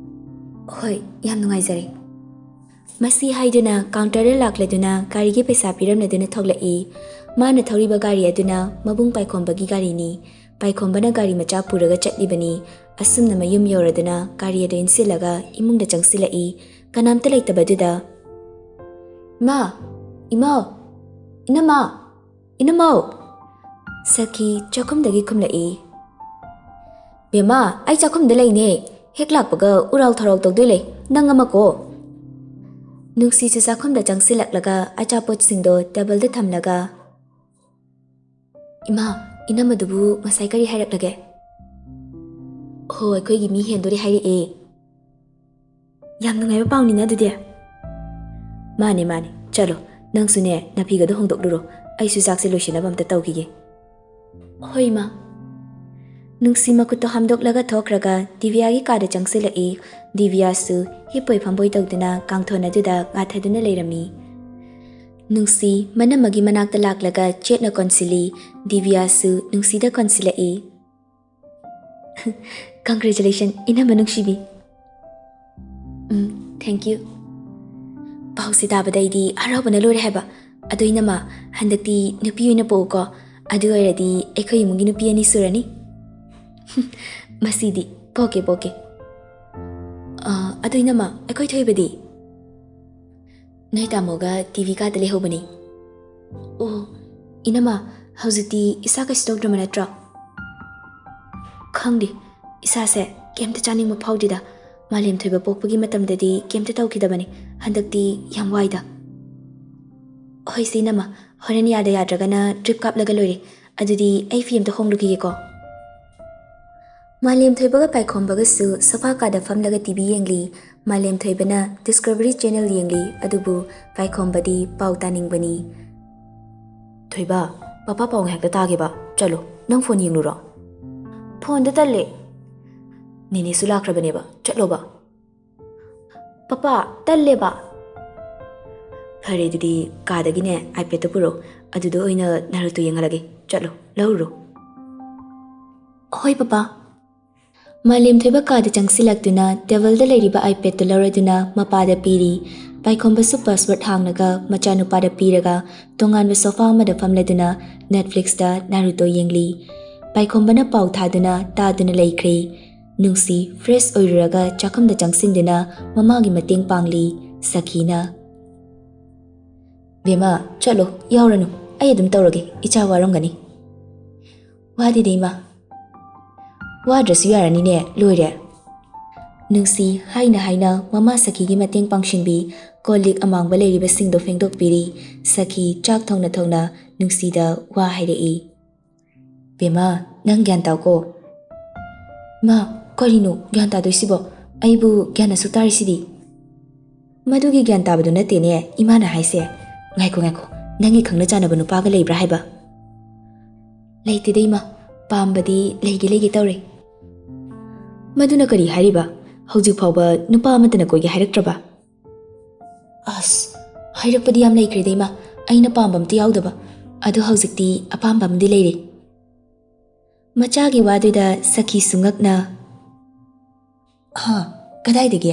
"ꯍꯣꯏ, ꯌꯥꯝ ꯅꯨꯡꯉꯥꯏꯖꯔꯦ꯫" ꯃꯁꯤ ꯍꯥꯏꯗꯨꯅ ꯀꯥꯎꯟꯇꯔꯗ ꯂꯥꯛꯂꯗꯨꯅ ꯒꯥꯔꯤꯒꯤ ꯄꯩꯁꯥ ꯄꯤꯔꯝꯂꯗꯨꯅ ꯊꯣꯛꯂꯛꯏ꯫ ꯃꯥꯅ ꯊꯧꯔꯤꯕ ꯒꯥꯔꯤ ꯑꯗꯨꯅ ꯃꯕꯨꯡ ꯄꯥꯏꯈꯣꯝꯕꯒꯤ ꯒꯥꯔꯤꯅꯤ꯫ ꯄꯥꯏꯈꯣꯝꯕꯅ ꯒꯥꯔꯤ ꯃꯆꯥ ꯄꯨꯔꯒ ꯆꯠꯂꯤꯕꯅꯤ꯫ ꯑꯁꯨꯝꯅ ꯃꯌꯨꯝ ꯌꯧꯔꯗꯨꯅ ꯒꯥꯔꯤ ꯑꯗꯨ ꯏꯟꯁꯤꯜꯂꯒ ꯏꯃꯨꯡꯗ ꯆꯪꯁꯤꯜꯂꯛꯏ꯫ ꯀꯅꯥꯝꯇ ꯂꯩꯇꯕꯗꯨꯗ, "ꯏꯃꯥ! ꯏꯃꯥ! ꯏꯅꯝꯃ! ꯏꯅꯝꯃ!" ꯁꯈꯤ ꯆꯥꯛꯈꯨꯝꯗꯒꯤ ꯈꯨꯝꯂꯛꯏ꯫ "ꯕꯦꯝꯃ, ꯑꯩ ꯆꯥꯛꯈꯨꯝꯗ ꯂꯩꯅꯦ꯫ ꯍꯦꯛ ꯂꯥꯛꯄꯒ ꯎꯔꯥꯎ ꯊꯔꯥꯎ ꯇꯧꯗꯣꯏ ꯂꯩ, ꯅꯪ ꯑꯃꯀꯣ!" ꯅꯨꯡꯁꯤꯁꯨ ꯆꯥꯛꯈꯨꯝꯗ ꯆꯪꯁꯤꯜꯂꯛꯂꯒ ꯑꯆꯥꯄꯣꯠꯁꯤꯡꯗꯣ ꯇꯦꯕꯜꯗ ꯊꯝꯂꯒ, "ꯏꯃꯥ, ꯏꯅꯝꯃꯗꯨꯕꯨ ꯉꯁꯥꯏ ꯀꯔꯤ ꯍꯥꯏꯔꯛꯂꯒꯦ?" "ꯍꯣ, ꯑꯩꯈꯣꯏꯒꯤ ꯃꯤ ꯍꯦꯟꯗꯣꯔꯦ ꯍꯥꯏꯔꯛꯑꯦ꯫" "ꯌꯥꯝ ꯅꯨꯡꯉꯥꯏꯕ ꯄꯥꯎꯅꯤꯅ ꯑꯗꯨꯗꯤ꯫" "ꯃꯥꯅꯦ, ꯃꯥꯅꯦ, ꯆꯠꯂꯣ꯫ ꯅꯪꯁꯨꯅꯦ, ꯅꯐꯤꯒꯗꯣ ꯍꯣꯡꯗꯣꯛꯂꯨꯔꯣ꯫ ꯑꯩꯁꯨ ꯆꯥꯛꯁꯦ ꯂꯣꯏꯁꯤꯟꯅꯕ ꯑꯝꯇ ꯇꯧꯈꯤꯒꯦ꯫" "ꯍꯣꯏ, ꯏꯃꯥ꯫" ꯅꯨꯡꯁꯤ ꯃꯈꯨꯠꯇꯣ ꯍꯥꯝꯗꯣꯛꯂꯒ ꯊꯣꯛꯈ꯭ꯔꯒ ꯗꯤꯕꯤꯌꯥꯒꯤ ꯀꯥꯗ ꯆꯪꯁꯤꯜꯂꯛꯏ꯫ ꯗꯤꯕꯤꯌꯥꯁꯨ ꯍꯤꯞꯄꯣꯏ ꯐꯝꯕꯣꯏ ꯇꯧꯗꯨꯅ ꯀꯥꯡꯊꯣꯟ ꯑꯗꯨꯗ ꯉꯥꯊꯗꯨꯅ ꯂꯩꯔꯝꯃꯤ꯫ ꯅꯨꯡꯁꯤ ꯃꯅꯝꯃꯒꯤ ꯃꯅꯥꯛꯇ ꯂꯥꯛꯂꯒ ꯆꯦꯠꯅ ꯀꯣꯟꯁꯤꯜꯂꯤ꯫ ꯗꯤꯕꯤꯌꯥꯁꯨ ꯅꯨꯡꯁꯤꯗ ꯀꯣꯟꯁꯤꯜꯂꯛꯏ꯫ "Congratulation, ꯏꯅꯝꯃ ꯅꯨꯡꯁꯤꯕꯤ꯫" "ꯎꯝ, thank you꯫" "ꯄꯥꯎꯁꯦ ꯇꯥꯕꯗ ꯑꯩꯗꯤ ꯍꯔꯥꯎꯕꯅ ꯂꯣꯏꯔꯦ ꯍꯥꯏꯕ꯫ ꯑꯗꯣ ꯏꯅꯝꯃ, ꯍꯟꯗꯛꯇꯤ ꯅꯨꯄꯤ ꯑꯣꯏꯅ ꯄꯣꯛꯎꯀꯣ꯫ ꯑꯗꯨ ꯑꯣꯏꯔꯗꯤ ꯑꯩꯈꯣꯏ ꯏꯃꯨꯡꯒꯤ ꯅꯨꯄꯤ ꯑꯅꯤ ꯁꯨꯔꯅꯤ꯫" "ꯃꯁꯤꯗꯤ ꯄꯣꯛꯀꯦ, ꯄꯣꯛꯀꯦ꯫" "ꯑ, ꯑꯗꯣ ꯏꯅꯝꯃ, ꯑꯩꯈꯣꯏ ꯊꯣꯏꯕꯗꯤ?" "ꯅꯣꯏ ꯇꯥꯃꯣꯒ ꯇꯤ ꯚꯤ ꯀꯥꯗ ꯂꯩꯍꯧꯕꯅꯤ꯫" "ꯑꯣ, ꯏꯅꯝꯃ, ꯍꯧꯖꯤꯛꯇꯤ ꯏꯁꯥ ꯀꯩꯁꯨ ꯇꯧꯗ꯭ꯔꯕ ꯅꯠꯇ꯭ꯔꯣ?" "ꯈꯪꯗꯦ, ꯏꯁꯥꯁꯦ ꯀꯩꯝꯇ ꯆꯥꯅꯤꯡꯕ ꯐꯥꯎꯗꯦꯗ꯫ ꯃꯥꯂꯦꯝ ꯊꯣꯏꯕ ꯄꯣꯛꯄꯒꯤ ꯃꯇꯝꯗꯗꯤ ꯀꯩꯝꯇ ꯇꯧꯈꯤꯗꯕꯅꯤ, ꯍꯟꯗꯛꯇꯤ ꯌꯥꯝ ꯋꯥꯏꯗ꯫" "ꯍꯣꯏꯁꯦ ꯏꯅꯝꯃ, ꯍꯣꯔꯦꯟ ꯌꯥꯗ ꯌꯥꯗ꯭ꯔꯒꯅ ꯗ꯭ꯔꯤꯞ ꯀꯥꯞꯂꯒ ꯂꯣꯏꯔꯦ꯫ ꯑꯗꯨꯗꯤ ꯑꯩ ꯐꯤ ꯑꯝꯇ ꯍꯣꯡꯂꯨꯈꯤꯒꯦꯀꯣ꯫" ꯃꯥꯂꯦꯝ ꯊꯣꯏꯕꯒ ꯄꯥꯏꯈꯣꯝꯕꯒꯁꯨ ꯁꯣꯐꯥ ꯀꯥꯗ ꯐꯝꯂꯒ ꯇꯤ ꯚꯤ ꯌꯦꯡꯂꯤ꯫ ꯃꯥꯂꯦꯝ ꯊꯣꯏꯕꯅ ꯗꯤꯁꯀꯚꯔꯤ ꯆꯦꯅꯦꯜ ꯌꯦꯡꯂꯤ, ꯑꯗꯨꯕꯨ ꯄꯥꯏꯈꯣꯝꯕꯗꯤ ꯄꯥꯎ ꯇꯥꯅꯤꯡꯕꯅꯤ꯫ "ꯊꯣꯏꯕ, ꯄꯄꯥ ꯄꯥꯎ ꯉꯥꯏꯍꯥꯛꯇ ꯇꯥꯒꯦꯕ꯫ ꯆꯠꯂꯣ, ꯅꯪ ꯐꯣꯟ ꯌꯦꯡꯂꯨꯔꯣ꯫" "ꯐꯣꯟꯗ ꯇꯜꯂꯦ꯫" "ꯅꯦꯅꯦꯁꯨ ꯂꯥꯛꯈ꯭ꯔꯕꯅꯦꯕ, ꯆꯠꯂꯣꯕ꯫" "ꯄꯄꯥ, ꯇꯜꯂꯦꯕ꯫" "ꯐꯔꯦ, ꯑꯗꯨꯗꯤ ꯀꯥꯗꯒꯤꯅꯦ ꯑꯥꯏꯄꯦꯗꯇꯣ ꯄꯨꯔꯛꯑꯣ, ꯑꯗꯨꯗ ꯑꯣꯏꯅ ꯅꯥꯔꯨꯇꯣ ꯌꯦꯡꯍꯜꯂꯒꯦ꯫ ꯆꯠꯂꯣ, ꯂꯧꯔꯨꯔꯣ꯫" "ꯍꯣꯏ, ꯄꯄꯥ꯫" ꯃꯥꯂꯦꯝ ꯊꯣꯏꯕ ꯀꯥꯗ ꯆꯪꯁꯤꯜꯂꯛꯇꯨꯅ ꯇꯦꯕꯜꯗ ꯂꯩꯔꯤꯕ ꯑꯥꯏꯄꯦꯗꯇꯨ ꯂꯧꯔꯗꯨꯅ ꯃꯄꯥꯗ ꯄꯤꯔꯤ꯫ ꯄꯥꯏꯈꯣꯝꯕꯁꯨ ꯄꯥꯁꯋꯥꯔꯗ ꯍꯥꯡꯂꯒ ꯃꯆꯥꯅꯨꯄꯥꯗ ꯄꯤꯔꯒ ꯇꯣꯉꯥꯟꯕ ꯁꯣꯐꯥ ꯑꯃꯗ ꯐꯝꯂꯗꯨꯅ ꯅꯦꯠꯐ꯭ꯂꯤꯛꯁꯇ ꯅꯥꯔꯨꯇꯣ ꯌꯦꯡꯂꯤ꯫ ꯄꯥꯏꯈꯣꯝꯕꯅ ꯄꯥꯎ ꯊꯥꯗꯨꯅ ꯇꯥꯗꯨꯅ ꯂꯩꯈ꯭ꯔꯦ꯫ ꯅꯨꯡꯁꯤ fresh ꯑꯣꯏꯔꯨꯔꯒ ꯆꯥꯛꯈꯨꯝꯗ ꯆꯪꯁꯤꯟꯗꯨꯅ ꯃꯃꯥꯒꯤ ꯃꯇꯦꯡ ꯄꯥꯡꯂꯤ꯫ ꯁꯈꯤꯅ, "ꯕꯦꯝꯃ, ꯆꯠꯂꯣ, ꯌꯥꯎꯔꯅꯨ, ꯑꯩ ꯑꯗꯨꯝ ꯇꯧꯔꯒꯦ, ꯏꯆꯥ ꯋꯥꯔꯝꯒꯅꯤ꯫" "ꯋꯥꯗꯦꯗ ꯏꯃꯥ꯫" "ꯋꯥꯗ꯭ꯔꯁꯨ ꯌꯥꯔꯅꯤꯅꯦ, ꯂꯣꯏꯔꯦ꯫" ꯅꯨꯡꯁꯤ ꯍꯥꯏꯅ ꯍꯥꯏꯅ ꯃꯃꯥ ꯁꯈꯤꯒꯤ ꯃꯇꯦꯡ ꯄꯥꯡꯁꯤꯟꯕꯤ, ꯀꯣꯜ ꯂꯤꯛ ꯑꯃꯥꯡꯕ ꯂꯩꯔꯤꯕꯁꯤꯡꯗꯣ ꯐꯦꯡꯗꯣꯛꯄꯤꯔꯤ꯫ ꯁꯈꯤ ꯆꯥꯛ ꯊꯣꯡꯅ ꯊꯣꯡꯅ ꯅꯨꯡꯁꯤꯗ ꯋꯥ ꯍꯥꯏꯔꯛꯏ꯫ "ꯕꯦꯝꯃ, ꯅꯪ ꯒ꯭ꯌꯥꯟ ꯇꯥꯎꯀꯣ꯫" "ꯃꯥ, ꯀꯔꯤꯅꯣ ꯒ꯭ꯌꯥꯟ ꯇꯥꯗꯣꯏꯁꯤꯕꯣ? ꯑꯩꯕꯨ ꯒ꯭ꯌꯥꯟ ꯑꯁꯨꯛ ꯇꯥꯔꯤꯁꯤꯗꯤ?" "ꯃꯗꯨꯒꯤ ꯒ꯭ꯌꯥꯟ ꯇꯥꯕꯗꯨ ꯅꯠꯇꯦꯅꯦ ꯏꯃꯥꯅ ꯍꯥꯏꯁꯦ꯫" "ꯉꯥꯏꯈꯣ, ꯉꯥꯏꯈꯣ, ꯅꯪꯒꯤ ꯈꯪꯅ ꯆꯥꯟꯅꯕ ꯅꯨꯄꯥꯒ ꯂꯩꯕ꯭ꯔꯥ ꯍꯥꯏꯕ?" "ꯂꯩꯇꯦꯗ ꯏꯃꯥ, ꯄꯥꯝꯕꯗꯤ ꯂꯩꯒꯦ ꯂꯩꯒꯦ ꯇꯧꯔꯦ꯫" "ꯃꯗꯨꯅ ꯀꯔꯤ ꯍꯥꯏꯔꯤꯕ? ꯍꯧꯖꯤꯛ ꯐꯥꯎꯕ ꯅꯨꯄꯥ ꯑꯃꯠꯇꯅ ꯀꯣꯏꯒꯦ ꯍꯥꯏꯔꯛꯇ꯭ꯔꯕ?" "ꯑꯁ, ꯍꯥꯏꯔꯛꯄꯗꯤ ꯌꯥꯝ ꯂꯩꯈ꯭ꯔꯦꯗ ꯏꯃꯥ, ꯑꯩꯅ ꯄꯥꯝꯕ ꯑꯝꯇ ꯌꯥꯎꯗꯕ꯫ ꯑꯗꯣ ꯍꯧꯖꯤꯛꯇꯤ ꯑꯄꯥꯝꯕ ꯑꯃꯗꯤ ꯂꯩꯔꯦ꯫" ꯃꯆꯥꯒꯤ ꯋꯥꯗꯨꯗ ꯁꯈꯤꯁꯨ ꯉꯛꯅ, "ꯍꯥ, ꯀꯗꯥꯏꯗꯒꯤ?"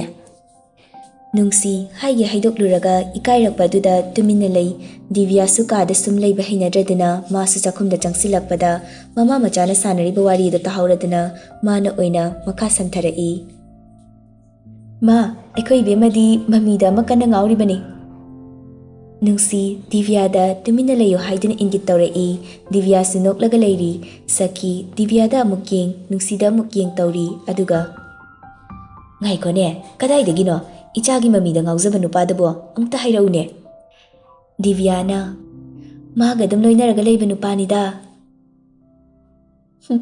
ꯅꯨꯡꯁꯤ ꯍꯥꯏꯒꯦ ꯍꯥꯏꯗꯣꯛꯂꯨꯔꯒ ꯏꯀꯥꯏꯔꯛꯄ ꯑꯗꯨꯗ ꯇꯨꯃꯤꯟꯅ ꯂꯩ꯫ ꯗꯤꯕꯤꯌꯥꯁꯨ ꯀꯥꯗ ꯁꯨꯝ ꯂꯩꯕ ꯍꯩꯅꯗ꯭ꯔꯗꯨꯅ ꯃꯥꯁꯨ ꯆꯥꯛꯈꯨꯝꯗ ꯆꯪꯁꯤꯜꯂꯛꯄꯗ ꯃꯃꯥ ꯃꯆꯥꯅ ꯁꯥꯟꯅꯔꯤꯕ ꯋꯥꯔꯤꯗꯨ ꯇꯥꯍꯧꯔꯗꯨꯅ ꯃꯥꯅ ꯑꯣꯏꯅ ꯃꯈꯥ ꯁꯝꯊꯔꯛꯏ꯫ "ꯃꯥ, ꯑꯩꯈꯣꯏ ꯏꯕꯦꯝꯃꯗꯤ ꯃꯃꯤꯗ ꯑꯃ ꯀꯟꯅ ꯉꯥꯎꯔꯤꯕꯅꯤ꯫" ꯅꯨꯡꯁꯤ ꯗꯤꯕꯤꯌꯥꯗ ꯇꯨꯃꯤꯟꯅ ꯂꯩꯌꯨ ꯍꯥꯏꯗꯨꯅ ꯏꯪꯒꯤꯠ ꯇꯧꯔꯛꯏ꯫ ꯗꯤꯕꯤꯌꯥꯁꯨ ꯅꯣꯛꯂꯒ ꯂꯩꯔꯤ꯫ ꯁꯈꯤ ꯗꯤꯕꯤꯌꯥꯗ ꯑꯃꯨꯛ ꯌꯦꯡ, ꯅꯨꯡꯁꯤꯗ ꯑꯃꯨꯛ ꯌꯦꯡ ꯇꯧꯔꯤ꯫ ꯑꯗꯨꯒ, "ꯉꯥꯏꯈꯣꯅꯦ, ꯀꯗꯥꯏꯗꯒꯤꯅꯣ ꯏꯆꯥꯒꯤ ꯃꯃꯤꯗ ꯉꯥꯎꯖꯕ ꯅꯨꯄꯥꯗꯨꯕꯣ? ꯑꯃꯨꯛꯇ ꯍꯥꯏꯔꯛꯎꯅꯦ꯫" ꯗꯤꯕꯤꯌꯥꯅ, "ꯃꯥꯒ ꯑꯗꯨꯝ ꯂꯣꯏꯅꯔꯒ ꯂꯩꯕ ꯅꯨꯄꯥꯅꯤꯗ꯫" "ꯍꯨꯝ,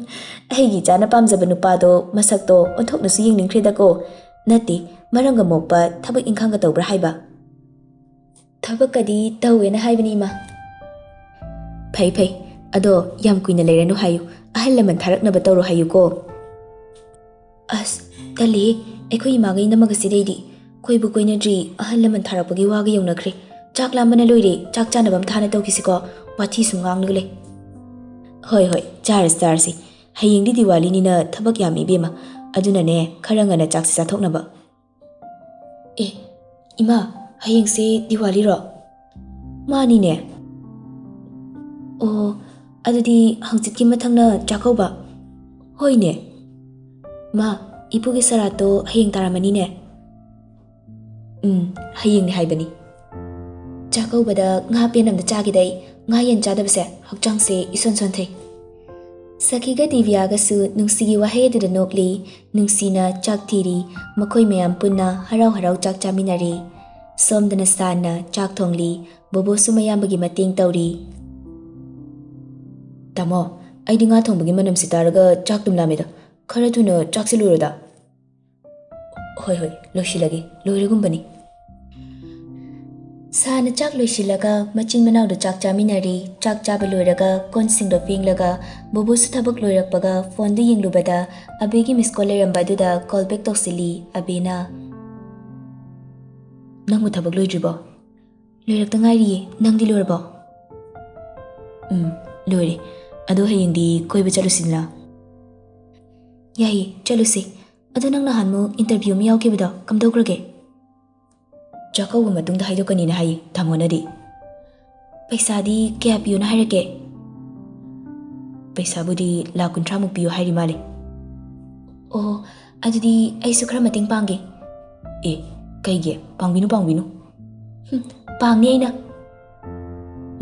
ꯑꯩꯒꯤ ꯏꯆꯥꯅ ꯄꯥꯝꯖꯕ ꯅꯨꯄꯥꯗꯣ ꯃꯁꯛꯇꯣ ꯑꯣꯟꯊꯣꯛꯅꯁꯨ ꯌꯦꯡꯅꯤꯡꯈ꯭ꯔꯦꯗꯀꯣ꯫ ꯅꯠꯇꯦ, ꯃꯔꯝꯒ ꯃꯣꯛꯄ ꯊꯕꯛ ꯏꯪꯈꯥꯡꯒ ꯇꯧꯕ꯭ꯔꯥ ꯍꯥꯏꯕ?" "ꯊꯕꯛꯀꯗꯤ ꯇꯧꯋꯦꯅ ꯍꯥꯏꯕꯅꯤ ꯏꯃꯥ꯫" "ꯐꯩ ꯐꯩ, ꯑꯗꯣ ꯌꯥꯝ ꯀꯨꯏꯅ ꯂꯩꯔꯅꯨ ꯍꯥꯏꯌꯨ, ꯑꯍꯜ ꯂꯃꯟ ꯊꯥꯔꯛꯅꯕ ꯇꯧꯔꯣ ꯍꯥꯏꯌꯨꯀꯣ꯫" "ꯑꯁ, ꯇꯜꯂꯤꯍꯦ, ꯑꯩꯈꯣꯏ ꯏꯃꯥꯒ ꯏꯅꯝꯃꯒꯁꯤꯗꯩꯗꯤ꯫ ꯀꯣꯏꯕꯨ ꯀꯣꯏꯅꯗ꯭ꯔꯤ, ꯑꯍꯜ ꯂꯃꯟ ꯊꯥꯔꯛꯄꯒꯤ ꯋꯥꯒ ꯌꯧꯅꯈ꯭ꯔꯦ꯫ ꯆꯥꯛ ꯂꯥꯝꯕꯅ ꯂꯣꯏꯔꯦ, ꯆꯥꯛ ꯆꯥꯅꯕ ꯑꯃ ꯊꯥꯅ ꯇꯧꯈꯤꯁꯤꯀꯣ, ꯋꯥꯊꯤ ꯁꯨꯝ ꯉꯥꯡꯂꯒ ꯂꯩ꯫" "ꯍꯣꯏ ꯍꯣꯏ, ꯆꯥꯔꯁꯤ ꯆꯥꯔꯁꯤ, ꯍꯌꯦꯡꯗꯤ ꯗꯤꯋꯥꯂꯤꯅꯤꯅ ꯊꯕꯛ ꯌꯥꯝꯃꯤ ꯏꯕꯦꯝꯃ, ꯑꯗꯨꯅꯅꯦ ꯈꯔ ꯉꯟꯅ ꯆꯥꯛꯁꯤ ꯆꯥꯊꯣꯛꯅꯕ꯫" "ꯑꯦ, ꯏꯃꯥ, ꯍꯌꯦꯡꯁꯦ ꯗꯤꯋꯥꯂꯤꯔꯣ?" "ꯃꯥꯅꯤꯅꯦ꯫" "ꯑꯣ, ꯑꯗꯨꯗꯤ ꯍꯪꯆꯤꯠꯀꯤ ꯃꯊꯪꯅ ꯆꯥꯛꯀꯧꯕ? ꯍꯣꯏꯅꯦ꯫ ꯃꯥ, ꯏꯄꯨꯒꯤ ꯁꯣꯔꯥꯠꯇꯣ ꯍꯌꯦꯡ ꯇꯥꯔꯝꯃꯅꯤꯅꯦ꯫ ꯎꯝ, ꯍꯌꯦꯡꯅꯤ ꯍꯥꯏꯕꯅꯤ꯫ ꯆꯥꯛꯀꯧꯕꯗ ꯉꯥ ꯄꯦꯟ ꯑꯝꯗ ꯆꯥꯒꯦꯗ ꯑꯩ꯫ ꯉꯥ ꯌꯦꯟ ꯆꯥꯗꯕꯁꯦ ꯍꯛꯆꯥꯡꯁꯦ ꯏꯁꯣꯟ ꯁꯣꯟꯊꯩ꯫ ꯁꯈꯤꯒ ꯗꯤꯕꯤꯌꯥꯒꯁꯨ ꯅꯨꯡꯁꯤꯒꯤ ꯋꯥꯍꯩ ꯑꯗꯨꯗ ꯅꯣꯛꯂꯤ꯫ ꯅꯨꯡꯁꯤꯅ ꯆꯥꯛ ꯊꯤꯔꯤ꯫ ꯃꯈꯣꯏ ꯃꯌꯥꯝ ꯄꯨꯟꯅ ꯍꯔꯥꯎ ꯍꯔꯥꯎ ꯆꯥꯛ ꯆꯥꯃꯤꯟꯅꯔꯤ꯫ ꯁꯣꯝꯗꯅ ꯁꯥꯟꯅ ꯆꯥꯛ ꯊꯣꯡꯂꯤ꯫ ꯕꯣꯕꯣꯁꯨ ꯃꯌꯥꯝꯕꯒꯤ ꯃꯇꯦꯡ ꯇꯧꯔꯤ꯫ ꯇꯥꯃꯣ, ꯑꯩꯗꯤ ꯉꯥ ꯊꯣꯡꯕꯒꯤ ꯃꯅꯝꯁꯤ ꯇꯥꯔꯒ ꯆꯥꯛ ꯇꯨꯝ ꯂꯥꯝꯃꯦꯗ꯫ ꯈꯔ ꯊꯨꯅ ꯆꯥꯛꯁꯤ ꯂꯣꯏꯔꯣꯗ꯫ ꯍꯣꯏ, ꯍꯣꯏ, ꯂꯣꯏꯁꯤꯜꯂꯒꯦ, ꯂꯣꯏꯔꯒꯨꯝꯕꯅꯤ꯫ ꯁꯥꯅ ꯆꯥꯛ ꯂꯣꯏꯁꯤꯜꯂꯒ ꯃꯆꯤꯟ ꯃꯅꯥꯎꯗ ꯆꯥꯛ ꯆꯥꯃꯤꯟꯅꯔꯤ꯫ ꯆꯥꯛ ꯆꯥꯕ ꯂꯣꯏꯔꯒ ꯀꯣꯟꯁꯤꯡꯗꯣ ꯐꯦꯡꯂꯒ ꯕꯣꯕꯣꯁꯨ ꯊꯕꯛ ꯂꯣꯏꯔꯛꯄꯒ ꯐꯣꯟꯗꯨ ꯌꯦꯡꯂꯨꯕꯗ ꯑꯕꯦꯒꯤ ꯃꯤꯁ ꯀꯣꯜ ꯂꯩꯔꯝꯕ ꯑꯗꯨꯗ ꯀꯣꯜ ꯕꯦꯛ ꯇꯧꯁꯤꯜꯂꯤ꯫ ꯑꯕꯦꯅ, "ꯅꯪꯕꯨ ꯊꯕꯛ ꯂꯣꯏꯗ꯭ꯔꯤꯕꯣ?" "ꯂꯣꯏꯔꯛꯇ ꯉꯥꯏꯔꯤꯌꯦ, ꯅꯪꯗꯤ ꯂꯣꯏꯔꯕꯣ?" "ꯎꯝ, ꯂꯣꯏꯔꯦ꯫ ꯑꯗꯣ ꯍꯌꯦꯡꯗꯤ ꯀꯣꯏꯕ ꯆꯠꯂꯨꯁꯤꯗꯅ?" "ꯌꯥꯏꯌꯦ, ꯆꯠꯂꯨꯁꯦ꯫ ꯑꯗꯣ ꯅꯪ ꯅꯍꯥꯟꯃꯨꯛ ꯏꯟꯇꯔꯚ꯭ꯌꯨ ꯑꯃ ꯌꯥꯎꯈꯤꯕꯗꯣ ꯀꯝꯗꯧꯈ꯭ꯔꯒꯦ?" "ꯆꯥꯛꯀꯧꯕ ꯃꯇꯨꯡꯗ ꯍꯥꯏꯗꯣꯛꯀꯅꯤꯅ ꯍꯥꯏꯌꯦ ꯇꯥꯃꯣꯅꯗꯤ꯫" "ꯄꯩꯁꯥꯗꯤ ꯀꯌꯥ ꯄꯤꯌꯣꯅ ꯍꯥꯏꯔꯛꯀꯦ?" "ꯄꯩꯁꯥꯕꯨꯗꯤ ꯂꯥꯛ ꯀꯨꯟꯊ꯭ꯔꯥꯃꯨꯛ ꯄꯤꯌꯣ ꯍꯥꯏꯔꯤ ꯃꯥꯜꯂꯦ꯫" "ꯑꯣ, ꯑꯗꯨꯗꯤ ꯑꯩꯁꯨ ꯈꯔ ꯃꯇꯦꯡ ꯄꯥꯡꯒꯦ꯫" "ꯑꯦ, ꯀꯩꯒꯤ? ꯄꯥꯡꯕꯤꯅꯨ, ꯄꯥꯡꯕꯤꯅꯨ꯫" "ꯍꯨꯝ, ꯄꯥꯡꯅꯤ ꯑꯩꯅ꯫"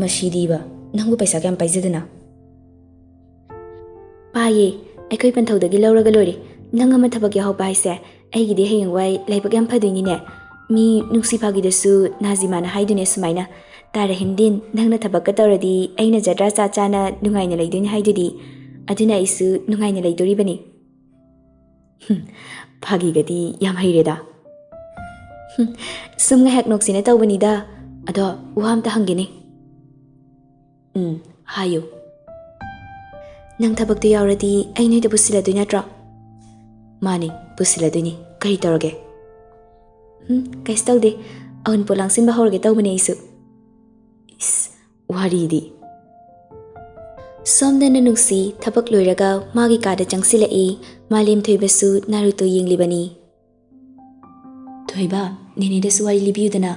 "ꯃꯁꯤꯗꯤꯕ, ꯅꯪꯕꯨ ꯄꯩꯁꯥ ꯀꯌꯥꯝ ꯄꯥꯏꯖꯗꯅ?" "ꯄꯥꯏꯌꯦ, ꯑꯩꯈꯣꯏ ꯄꯟꯊꯧꯗꯒꯤ ꯂꯧꯔꯒ ꯂꯣꯏꯔꯦ꯫ ꯅꯪ ꯑꯃ ꯊꯕꯛ ꯌꯥꯎꯍꯧꯕ ꯍꯥꯏꯁꯦ ꯑꯩꯒꯤꯗꯤ ꯍꯌꯦꯡꯋꯥꯏ ꯂꯥꯏꯕꯛ ꯌꯥꯝ ꯐꯗꯣꯏꯅꯤꯅꯦ꯫ ꯃꯤ ꯅꯨꯡꯁꯤ ꯐꯥꯒꯤꯗꯁꯨ ꯅꯥꯖꯤꯃꯥꯅ ꯍꯥꯏꯗꯨꯅꯦ ꯁꯨꯃꯥꯏꯅ, 'ꯇꯥꯔꯥꯍꯤꯟꯗꯤꯟ, ꯅꯪꯅ ꯊꯕꯛꯀ ꯇꯧꯔꯗꯤ ꯑꯩꯅ ꯖꯇ꯭ꯔꯥ ꯆꯥ ꯆꯥꯅ ꯅꯨꯡꯉꯥꯏꯅ ꯂꯩꯗꯣꯏꯅꯤ' ꯍꯥꯏꯗꯨꯗꯤ꯫ ꯑꯗꯨꯅ ꯑꯩꯁꯨ ꯅꯨꯡꯉꯥꯏꯅ ꯂꯩꯗꯣꯔꯤꯕꯅꯤ꯫" "ꯍꯨꯝ, ꯐꯥꯒꯤꯒꯗꯤ ꯌꯥꯝ ꯍꯩꯔꯦꯗ꯫" "ꯍꯨꯝ, ꯁꯨꯝ ꯉꯥꯏꯍꯥꯛ ꯅꯣꯛꯁꯤꯅ ꯇꯧꯕꯅꯤꯗ꯫ ꯑꯗꯣ ꯋꯥ ꯑꯝꯇ ꯍꯪꯒꯦꯅꯦ꯫" "ꯎꯝ, ꯍꯥꯏꯌꯨ꯫" "ꯅꯪ ꯊꯕꯛꯇꯨ ꯌꯥꯎꯔꯗꯤ ꯑꯩ ꯅꯣꯏꯗ ꯄꯨꯁꯤꯜꯂꯗꯣꯏ ꯅꯠꯇ꯭ꯔꯣ?" "ꯃꯥꯅꯤ, ꯄꯨꯁꯤꯜꯂꯗꯣꯏꯅꯤ꯫ ꯀꯔꯤ ꯇꯧꯔꯒꯦ?" "ꯎꯝ, ꯀꯩꯁꯨ ꯇꯧꯗꯦ꯫ ꯑꯎꯟꯄꯣꯠ ꯂꯥꯡꯁꯤꯟꯕ ꯍꯧꯔꯒꯦ ꯇꯧꯕꯅꯦ ꯑꯩꯁꯨ꯫" ꯏꯁ, ꯋꯥꯔꯤꯗꯤ꯫ ꯁꯣꯝꯗꯅ ꯅꯨꯡꯁꯤ ꯊꯕꯛ ꯂꯣꯏꯔꯒ ꯃꯥꯒꯤ ꯀꯥꯗ ꯆꯪꯁꯤꯜꯂꯛꯏ꯫ ꯃꯥꯂꯦꯝ ꯊꯣꯏꯕꯁꯨ ꯅꯥꯔꯨꯇꯣ ꯌꯦꯡꯂꯤꯕꯅꯤ꯫ "ꯊꯣꯏꯕ, ꯅꯦꯅꯦꯗꯁꯨ ꯋꯥꯔꯤ ꯂꯤꯕꯤꯌꯨꯗꯅ꯫"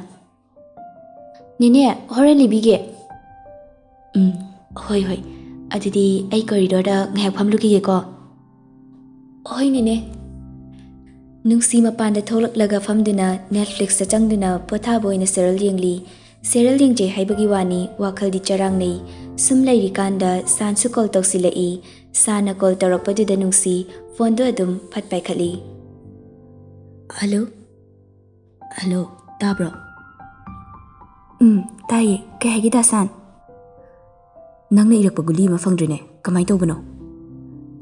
"ꯅꯦꯅꯦ, ꯍꯣꯔꯦꯟ ꯂꯤꯕꯤꯒꯦ꯫" "ꯎꯝ, ꯍꯣꯏ, ꯍꯣꯏ꯫ ꯑꯗꯨꯗꯤ ꯑꯩ ꯀꯣꯔꯤꯗꯣꯔꯗ ꯉꯥꯏꯍꯥꯛ ꯐꯝꯂꯨꯈꯤꯒꯦꯀꯣ꯫ ꯍꯣꯏ ꯅꯦꯅꯦ꯫ ꯅꯨꯡꯁꯤ ꯃꯄꯥꯟꯗ ꯊꯣꯛꯂꯛꯂꯒ ꯐꯝꯗꯨꯅ Netflixꯇ ꯆꯪꯗꯨꯅ ꯄꯣꯊꯥꯕ ꯑꯣꯏꯅ serial ꯌꯦꯡꯂꯤ꯫ Serial ꯌꯦꯡꯖꯩ ꯍꯥꯏꯕꯒꯤ ꯋꯥꯅꯤ, ꯋꯥꯈꯜꯗꯤ ꯆꯔꯥꯡꯅꯩ꯫ ꯁꯨꯝ ꯂꯩꯔꯤꯀꯥꯟꯗ ꯁꯥꯟꯁꯨ call ꯇꯧꯁꯤꯜꯂꯛꯏ꯫ ꯁꯥꯟꯅ call ꯇꯧꯔꯛꯄꯗꯨꯗ ꯅꯨꯡꯁꯤ phoneꯗꯣ ꯑꯗꯨꯝ ꯐꯠ ꯄꯥꯏꯈꯠꯂꯤ꯫ "ꯍꯜꯂꯣ? ꯍꯜꯂꯣ, ꯇꯥꯕ꯭ꯔꯣ?" "ꯎꯝ, ꯇꯥꯏꯌꯦ꯫ ꯀꯩ ꯍꯥꯏꯒꯦ ꯗꯥꯁꯥꯟ?" "ꯅꯪꯅ ꯏꯔꯛꯄ ꯒꯨꯂꯤ ꯑꯃ ꯐꯪꯗ꯭ꯔꯤꯅꯦ, ꯀꯃꯥꯏ ꯇꯧꯕꯅꯣ?"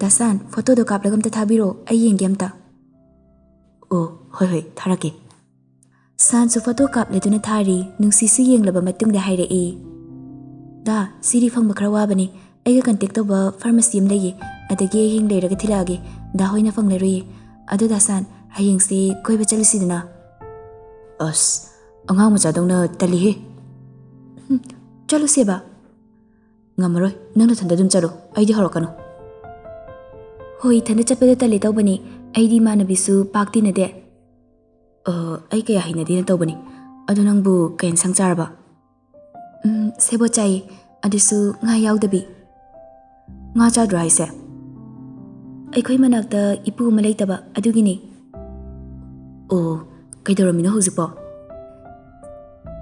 "ꯗꯥꯁꯥꯟ, photoꯗꯣ ꯀꯥꯞꯂꯒ ꯑꯝꯇ ꯊꯥꯕꯤꯔꯛꯑꯣ, ꯑꯩ ꯌꯦꯡꯒꯦ ꯑꯝꯇ꯫" "ꯑꯣ, ꯍꯣꯏ ꯍꯣꯏ, ꯊꯥꯔꯛꯀꯦ꯫" ꯁꯥꯟꯁꯨ photo ꯀꯥꯞꯂꯗꯨꯅ ꯊꯥꯔꯤ꯫ ꯅꯨꯡꯁꯤꯁꯨ ꯌꯦꯡꯂꯕ ꯃꯇꯨꯡꯗ ꯍꯥꯏꯔꯛꯏ, "ꯗꯥ, ꯁꯤꯗꯤ ꯐꯪꯕ ꯈꯔ ꯋꯥꯕꯅꯤ꯫ ꯑꯩꯒ contact ꯇꯧꯕ pharmacy ꯑꯃ ꯂꯩꯌꯦ, ꯑꯗꯒꯤ ꯑꯩ ꯍꯌꯦꯡ ꯂꯩꯔꯒ ꯊꯤꯜꯂꯛꯑꯒꯦ꯫ ꯗꯥ ꯍꯣꯏꯅ ꯐꯪꯂꯔꯣꯏꯌꯦ꯫ ꯑꯗꯣ ꯗꯥꯁꯥꯟ, ꯍꯌꯦꯡꯁꯦ ꯀꯣꯏꯕ ꯆꯠꯂꯨꯁꯤꯗꯅ꯫" "ꯑꯁ, ꯑꯉꯥꯡ ꯃꯆꯥꯗꯧꯅ ꯇꯜꯂꯤꯍꯦ꯫" "ꯍꯨꯝ, ꯆꯠꯂꯨꯁꯦꯕ꯫" "ꯉꯝꯃꯔꯣꯏ, ꯅꯪ ꯅꯊꯟꯗ ꯑꯗꯨꯝ ꯆꯠꯂꯣ, ꯑꯩꯗꯤ ꯍꯧꯔꯛꯀꯅꯨ꯫" "ꯍꯣꯏ, ꯏꯊꯟꯗ ꯆꯠꯄꯗꯣ ꯇꯜꯂꯦ ꯇꯧꯕꯅꯤ꯫ ꯑꯩꯗꯤ ꯏꯃꯥꯟꯅꯕꯤꯁꯨ ꯄꯥꯛ ꯇꯤꯟꯅꯗꯦ꯫" "ꯑ, ꯑꯩ ꯀꯌꯥ ꯍꯩꯅꯗꯦꯅ ꯇꯧꯕꯅꯤ꯫ ꯑꯗꯣ ꯅꯪꯕꯨ ꯀꯩ ꯏꯟꯁꯥꯡ ꯆꯥꯔꯕ?" "ꯎꯝ, ꯁꯦꯕꯣꯠ ꯆꯥꯏꯌꯦ, ꯑꯗꯨꯁꯨ ꯉꯥ ꯌꯥꯎꯗꯕꯤ꯫" "ꯉꯥ ꯆꯥꯗ꯭ꯔꯣ ꯍꯥꯏꯁꯦ?" "ꯑꯩꯈꯣꯏ ꯃꯅꯥꯛꯇ ꯏꯄꯨ ꯑꯃ ꯂꯩꯇꯕ, ꯑꯗꯨꯒꯤꯅꯤ꯫" "ꯑꯣ, ꯀꯩꯗꯧꯔꯝꯃꯤꯅꯣ ꯍꯧꯖꯤꯛꯄꯣ?"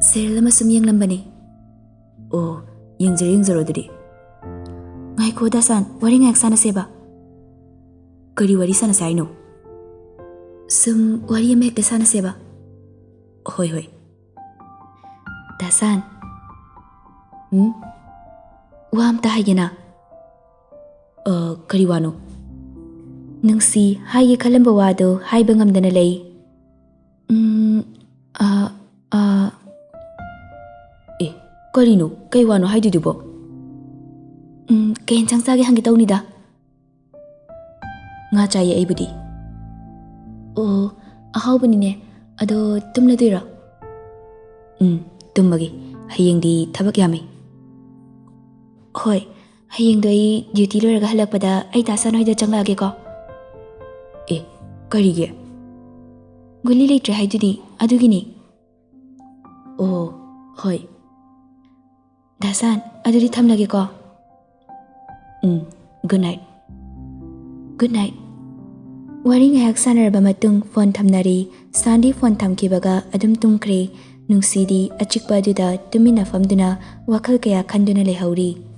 "Serial ꯑꯃ ꯁꯨꯝ ꯌꯦꯡꯂꯝꯕꯅꯤ꯫" "ꯑꯣ, ꯌꯦꯡꯖꯔꯣ, ꯌꯦꯡꯖꯔꯣ ꯑꯗꯨꯗꯤ꯫" "ꯉꯥꯏꯈꯣ ꯗꯥꯁꯥꯟ, ꯋꯥꯔꯤ ꯉꯥꯏꯍꯥꯛ ꯁꯥꯟꯅꯁꯦꯕ꯫" "ꯀꯔꯤ ꯋꯥꯔꯤ ꯁꯥꯟꯅꯁꯦ ꯍꯥꯏꯅꯣ?" "ꯁꯨꯝ ꯋꯥꯔꯤ ꯑꯃ ꯍꯦꯛꯇ ꯁꯥꯟꯅꯁꯦꯕ꯫" "ꯍꯣꯏ, ꯍꯣꯏ꯫" "ꯗꯥꯁꯥꯟ꯫" "ꯎꯝ?" "ꯋꯥ ꯑꯝꯇ ꯍꯥꯏꯒꯦꯅ꯫" "ꯑ, ꯀꯔꯤ ꯋꯥꯅꯣ?" "ꯅꯨꯡꯁꯤ, ꯍꯥꯏꯒꯦ ꯈꯜꯂꯝꯕ ꯋꯥꯗꯣ ꯍꯥꯏꯕ ꯉꯝꯗꯅ ꯂꯩ꯫" "ꯎꯝ, ꯑ, ꯑ꯫" "ꯑꯦ, ꯀꯔꯤꯅꯣ? ꯀꯩ ꯋꯥꯅꯣ ꯍꯥꯏꯗꯣꯏꯗꯨꯕꯣ?" "ꯎꯝ, ꯀꯩ ꯌꯦꯟꯁꯥꯡ ꯆꯥꯒꯦ ꯍꯪꯒꯦ ꯇꯧꯅꯤꯗ꯫" "ꯉꯥ ꯆꯥꯏꯌꯦ ꯑꯩꯕꯨꯗꯤ꯫" "ꯑꯣ, ꯑꯍꯥꯎꯕꯅꯤꯅꯦ꯫ ꯑꯗꯣ ꯇꯨꯝꯂꯗꯣꯏꯔꯣ?" "ꯎꯝ, ꯇꯨꯝꯃꯒꯦ꯫ ꯍꯌꯦꯡꯗꯤ ꯊꯕꯛ ꯌꯥꯝꯃꯤ꯫" "ꯍꯣꯏ, ꯍꯌꯦꯡꯗꯣ ꯑꯩ duty ꯂꯣꯏꯔꯒ ꯍꯜꯂꯛꯄꯗ ꯑꯩ ꯗꯥꯁꯥꯟ ꯍꯣꯏꯗ ꯆꯪꯂꯛꯑꯒꯦꯀꯣ꯫" "ꯑꯦ, ꯀꯔꯤꯒꯤ?" "ꯒꯨꯂꯤ ꯂꯩꯇ꯭ꯔꯦ ꯍꯥꯏꯗꯨꯗꯤ, ꯑꯗꯨꯒꯤꯅꯤ꯫" "ꯑꯣ, ꯍꯣꯏ꯫" "ꯗꯥꯁꯥꯟ, ꯑꯗꯨꯗꯤ ꯊꯝꯂꯒꯦꯀꯣ꯫" ꯎꯝ, good night. Good night. ꯋꯥꯔꯤ ꯉꯥꯏꯍꯥꯛ ꯁꯥꯟꯅꯔꯕ ꯃꯇꯨꯡ ꯐꯣꯟ ꯊꯝꯅꯔꯦ꯫ ꯁꯥꯟꯗꯤ ꯐꯣꯟ ꯊꯝꯈꯤꯕꯒ ꯑꯗꯨꯝ ꯇꯨꯝꯈ꯭ꯔꯦ꯫ ꯅꯨꯡꯁꯤꯗꯤ ꯑꯆꯤꯛꯄ ꯑꯗꯨꯗ ꯇꯨꯃꯤꯟꯅ ꯐꯝꯗꯨꯅ ꯋꯥꯈꯜ ꯀꯌꯥ ꯈꯟꯗꯨꯅ ꯂꯩꯍꯧꯔꯤ꯫